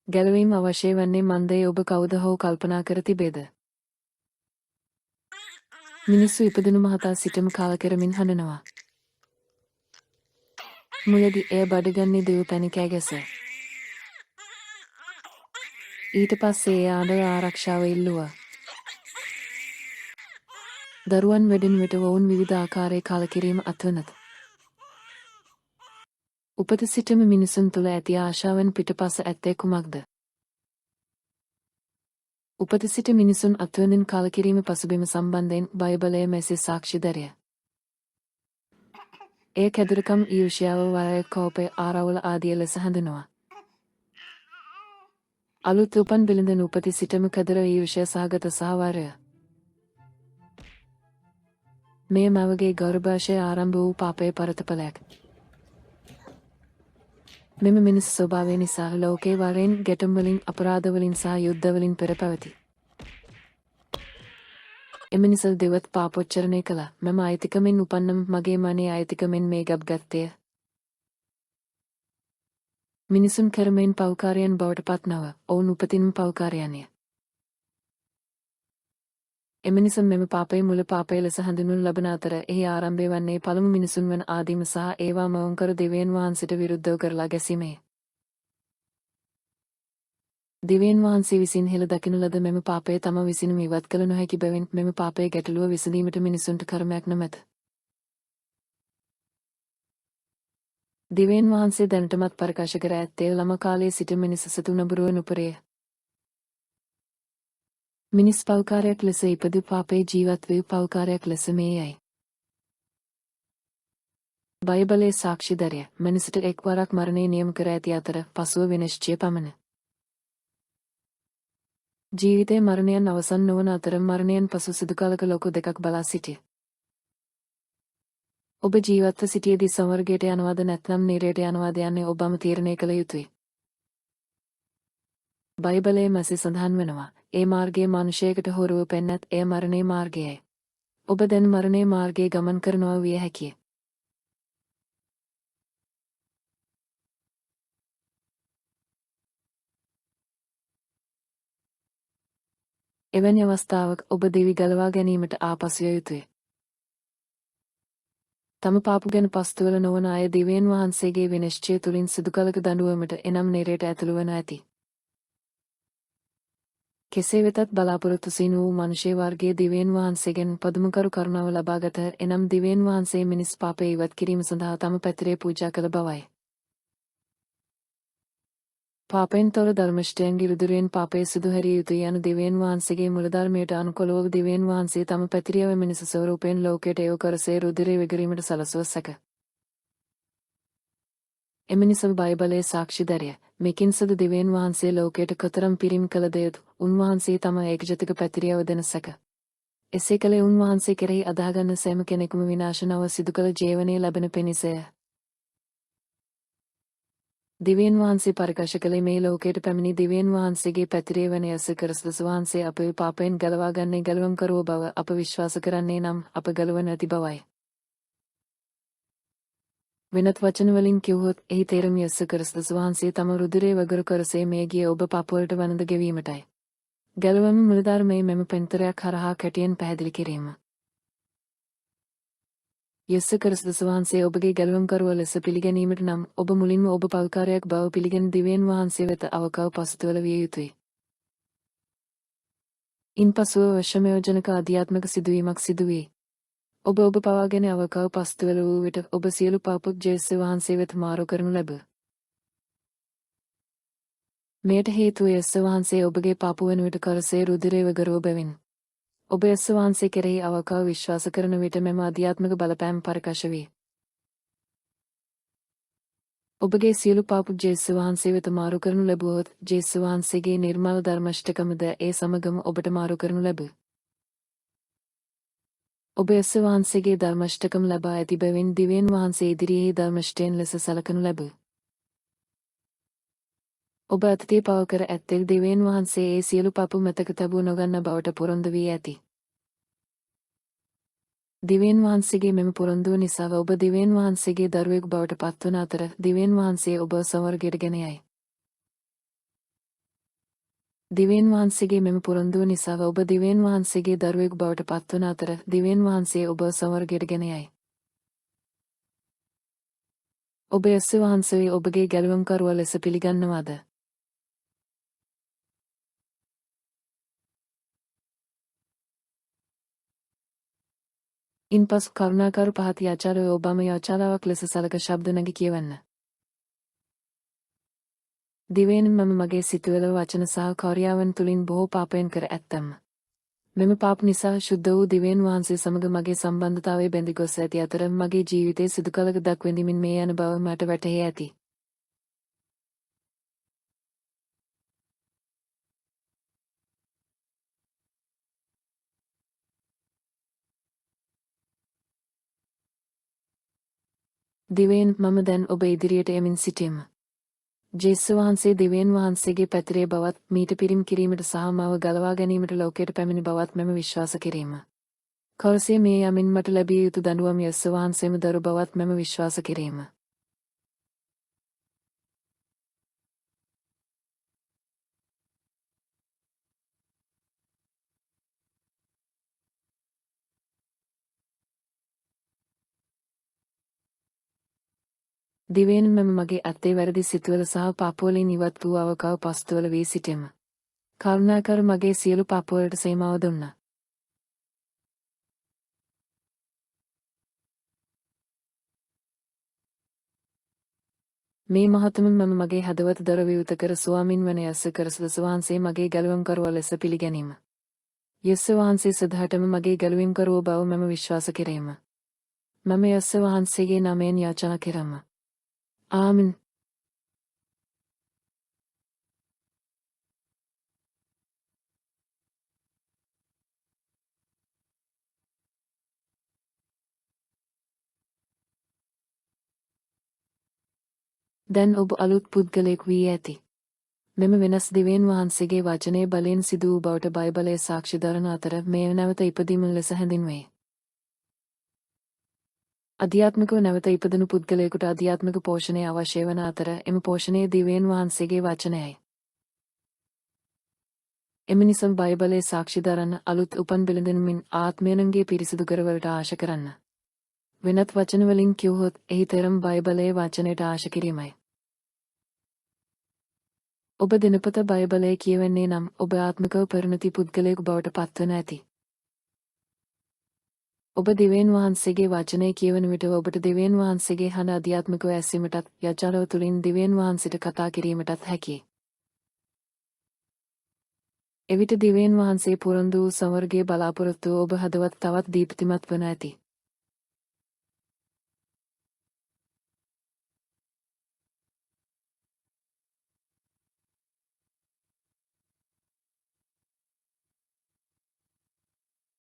ගැලවීම අවශ්‍ය වන්නේ මන්දැයි ඔබ කවද හෝ කල්පනා කර තිබේද? මිනිස්සු ඉපදුණු මහතා සිටම කලකිරමින් හඬනවා. මුලදී එය බඩගන්නේ දෙව් පැණි කෑගැස. ඊට පස්සේ එය අඬලා ආරක්ෂාව ඉල්ලුවා. දරුවන් වැඩෙන විට ඔවුන් විවිධ ආකාරයේ කලකිරීම අත්විඳ. උපත සිටම මිනිසුන් තුළ ඇති ආශාවන් පිටපස ඇත්තේ කුමක්ද? උපත සිට මිනිසුන් අත්විඳින කලකිරීම පසුබිම සම්බන්ධයෙන් බයිබලය මෙසේ සාක්ෂි දැරිය. එය කැදුරුකම්, ඊර්ෂ්‍යාව, වෛරය, කෝපය, ආරවුල ආදිය ලෙස හඳුන්වනවා. අලුත් උපන් බිලිඳන් උපති සිටම කැදුර, ඊර්ෂ්‍යා සහගත සහ වෛරය. මෙය මවගේ ගර්භාෂයේ ආරම්භ වූ පාපයේ පරතඵලයක්. මෙම මිනිස් ස්වභාවය නිසා ලෝකේ වෛරයෙන්, ගැටුම් වලින්, අපරාධ වලින් සහ යුද්ධ වලින් පෙර පැවති. එම නිසා දෙවත් පාපොච්චරණය කළා. මම අයිතිකමෙන් උපන්නම් මගේ මනේ අයිතිකමෙන් මේ ගබ් ගත්තේය. මිනිසුන් කර්මයෙන් පව්කාරයන් බවට පත් නොව, ඔවුන් උපතින්ම පව්කාරයන්ය. එම නිසා මෙම පාපය මුල පාපය ලෙස හඳුන්වනු ලබන අතර, එහි ආරම්භය වන්නේ පළමු මිනිසුන් වන ආදීම සහ ඒවා මවුන්කරු දෙවියන් වහන්සේට විරුද්ධව කරලා ගැසීමය. දෙවියන් වහන්සේ විසින් හෙළ දකිනු ලද මෙම පාපය තම විසින්ම ඉවත් කළ නොහැකි බැවින්, මෙම පාපයේ ගැටලුව විසඳීමට මිනිසුන්ට කර්මයක් නොමැත. දෙවියන් වහන්සේ දැනටමත් ප්‍රකාශ කර ඇත්තේ ළමා කාලයේ සිට මිනිස සතු නඹුරුව නුපුරේ. මිනිස් පව්කාරයෙක් ලෙස ඉපදු පාපයේ ජීවත් වූ පව්කාරයෙක් ලෙස මේ යයි. බයිබලයේ සාක්ෂි දැරිය. මිනිසට එක්වරක් මරණය නියම කර ඇති අතර පසුව විනිශ්චය පමණ. ජීවිතයේ මරණයන් අවසන් නොවන අතර මරණයෙන් පසු සිදු කලක ලෝක දෙකක් බලා සිටිය. ඔබ ජීවත්ව සිටියේදී ස්වර්ගයට යනවාද නැත්නම් නිරයට යනවාද යන්නේ ඔබම තීරණය කළ යුතුයි. බයිබලයේ මෙසේ සඳහන් වෙනවා. ඒ මාර්ගය මනුෂ්‍යයෙකුට හොරුව පෙන්නත් එය මරණයේ මාර්ගයයි. ඔබ දැන් මරණයේ මාර්ගයේ ගමන් කරනවා විය හැකිය. එවැනි අවස්ථාවක ඔබ දිවි ගලවා ගැනීමට ආපසු ය යුතුය. තම පාප ගැන පස්තුවල නොවන අය දෙවියන් වහන්සේගේ විනිශ්චය තුළින් සිදු කලක දඬුවමට එනම් නිරයට ඇතුළු වන ඇති. කෙසේ වෙතත් බලාපොරොත්තු සීනු වූ මනුෂ්‍ය වර්ගයේ දෙවියන් වහන්සේගෙන් පදුමකරු කරුණාව ලබාගත, එනම් දෙවියන් වහන්සේ මිනිස් පාපය ඉවත් කිරීම සඳහා තම පැතිරේ පූජා කළ බවයි. පාපයෙන් තොර ධර්මෂ්ඨයන්ගේ රුධිරයෙන් පාපය සුදු හැරිය යුතුය යනු දෙවියන් වහන්සේගේ මූලධර්මයට අනුකූලව දෙවියන් වහන්සේ තම පැතිරියව මිනිස ස්වරූපයෙන් ලෝකයට එව කරසේ රුධිරය විගරීමට සලසුව සැක. එම නිසා බයිබලයේ සාක්ෂි දැරිය. මෙකින් සද දෙවියන් වහන්සේ ලෝකයට කොතරම් පිරිම් කළ දෙයද, උන්වහන්සේ තම ඒකජාතික පැතිරියව දෙන සැක. එසේ කළේ උන්වහන්සේ කෙරෙහි අදාහගන්න සෑම කෙනෙකුම විනාශ නොව සිදු කළ ජීවනය ලැබෙන පිණිසය. දෙවියන් වහන්සේ ප්‍රකාශ කළේ මේ ලෝකයට පැමිණි දෙවියන් වහන්සේගේ පැතිරිය වන යේසුස් ක්‍රිස්තුස් වහන්සේ අපව පාපයෙන් ගලවා ගන්නේ ගැලවුම්කරුවෝ බව අප විශ්වාස කරන්නේ නම් අප ගලවන ඇති බවයි. වෙනත් වචන වලින් කිව්වොත්, එහි තේරුම යේසුස් ක්‍රිස්තුස් වහන්සේ තම රුධිරය වගුරු කරසේ මේ ගිය ඔබ පාපවලට වනද ගෙවීමටයි. ගැලවීම මූලධර්මයේ මෙම පෙන්තරයක් හරහා කැටියෙන් පැහැදිලි කිරීම. යේසුස් ක්‍රිස්තුස් වහන්සේ ඔබගේ ගැලවුම්කරුවා ලෙස පිළිගැනීමට නම් ඔබ මුලින්ම ඔබ පව්කාරයෙක් බව පිළිගෙන දෙවියන් වහන්සේ වෙත අවකව පසුතැවල විය යුතුයි. ඉන්පසුව විස්මයජනක අධ්‍යාත්මික සිදුවීමක් සිදුවේ. ඔබ ඔබ පවාගෙන අවකව පසුතැවල වූ විට ඔබ සියලු පාප ජේසුස් වහන්සේ වෙත මාරු කරනු ලැබ. මෙයට හේතුව යේසුස් වහන්සේ ඔබගේ පාප වෙනුවට කරසේ රුධිරය වගරුව බැවින්. ඔබ යේසුස් වහන්සේ කෙරෙහි අවකව විශ්වාස කරන විට මෙම අධ්‍යාත්මික බලපෑම ප්‍රකාශ වේ. ඔබගේ සියලු පාප ජේසුස් වහන්සේ වෙත මාරු කරනු ලැබුවහොත්, ජේසුස් වහන්සේගේ නිර්මල ධර්මෂ්ඨකමද ඒ සමගම ඔබට මාරු කරනු ලැබ. ඔබ යේසුස් වහන්සේගේ ධර්මෂ්ඨකම ලබා ඇති බැවින් දිව්‍යන් වහන්සේ ඉදිරියේ ධර්මෂ්ඨයන් ලෙස සලකනු ලැබ. ඔබ අතීතයේ පව කර ඇත්තේ දෙවියන් වහන්සේ ඒ සියලු පාප මතක තබූ නොගන්න බවට පොරොන්දු වී ඇති. දෙවියන් වහන්සේගේ මෙම පොරොන්දුව නිසා ඔබ දෙවියන් වහන්සේගේ දරුවෙකු බවට පත්වන අතර දෙවියන් වහන්සේ ඔබ ස්වර්ගයට ගෙන යයි. දිව්‍යන් වහන්සේගේ මෙම පොරොන්දුව නිසා ඔබ දිව්‍යන් වහන්සේගේ දරුවෙකු බවට පත්වන අතර දිව්‍යන් වහන්සේ ඔබ සංවර්ගයට ගෙන යයි. ඔබ යේසුස් වහන්සේ ඔබගේ ගැලවුම්කරුවා ලෙස පිළිගන්නවාද? ඉන්පසු කරුණාකර පහත යාචාලය ඔබම යාචාලාවක් ලෙස සලක ශබ්ද නැගී කියවන්න. දිවයින මම මගේ සිතුවල වචන සහ කාර්යාවන් තුළින් බොහෝ පාපයන් කර ඇත්තම්. මෙම පාප නිසා ශුද්ධ වූ දිවයින් වහන්සේ සමග මගේ සම්බන්ධතාවය බැඳි ගොස් ඇති අතර මගේ ජීවිතයේ සිදු කලක දක් විඳිමින් මේ යන බව මට වැටහී ඇති. දිවයින් මම දැන් ඔබ ඉදිරියට එමින් සිටිමි. ජේසුස් වහන්සේ දෙවියන් වහන්සේගේ පැතිරේ බවත් මීට පිරිම් කිරීමට සහ මව ගලවා ගැනීමට ලෝකයට පැමිණි බවත් මම විශ්වාස කිරීම. කවසේ මේ යමින් මට ලැබිය යුතු දඬුවම් යේසුස් වහන්සේම දරු බවත් මම විශ්වාස කිරීම. දිවයින මම මගේ අත්තේ වැරදි සිතුවල සහ පාපවලින් ඉවත් වූ අවකව පස්තුවල වී සිටිම. කරුණාකර මගේ සියලු පාපවලට සීමාව දුන්න. මේ මොහොතම මම මගේ හදවත දොර විවෘත කර ස්වාමින් වන යේසුස් ක්‍රිස්තුස් වහන්සේ මගේ ගැලවුම්කරුවා ලෙස පිළිගැනීම. යේසුස් වහන්සේ සදහටම මගේ ගැලවුම්කරුවෝ බව මම විශ්වාස කිරීම. මම යේසුස් වහන්සේගේ නාමයෙන් යාචනා කරමි. ආමෙන්. දැන් ඔබ අලුත් පුද්ගලයෙක් වී ඇති. මෙම වෙනස් දෙවියන් වහන්සේගේ වචනයේ බලයෙන් සිදු වූ බවට බයිබලයේ සාක්ෂි දරන අතර මෙය නැවත ඉපදීම ලෙස හැඳින්වේ. අධ්‍යාත්මිකව නැවත ඉපදුණු පුද්ගලයෙකුට අධ්‍යාත්මික පෝෂණය අවශ්‍ය වන අතර එම පෝෂණය දිව්‍යන් වහන්සේගේ වචනයයි. එම නිසා බයිබලයේ සාක්ෂි දරන අලුත් උපන් බිලිඳුන් ආත්මයන්ගේ පිරිසිදු කරවලට ආශ කරන්න. වෙනත් වචන වලින් කිව්වොත් එහි තේරුම බයිබලයේ වචනයට ආශ කිරීමයි. ඔබ දිනපතා බයිබලය කියවන්නේ නම් ඔබ ආත්මිකව පරිණති පුද්ගලයෙකු බවට පත්වන ඇති. ඔබ දෙවියන් වහන්සේගේ වචනය කියවන විට ඔබට දෙවියන් වහන්සේගේ හඬ අධ්‍යාත්මිකව ඇසීමටත් යචාරව තුළින් දෙවියන් වහන්සේට කතා කිරීමටත් හැකියි. එවිට දෙවියන් වහන්සේ පොරොන්දු වූ සංවර්ගයේ බලාපොරොත්තුව ඔබ හදවත් තවත් දීප්තිමත් වන ඇති.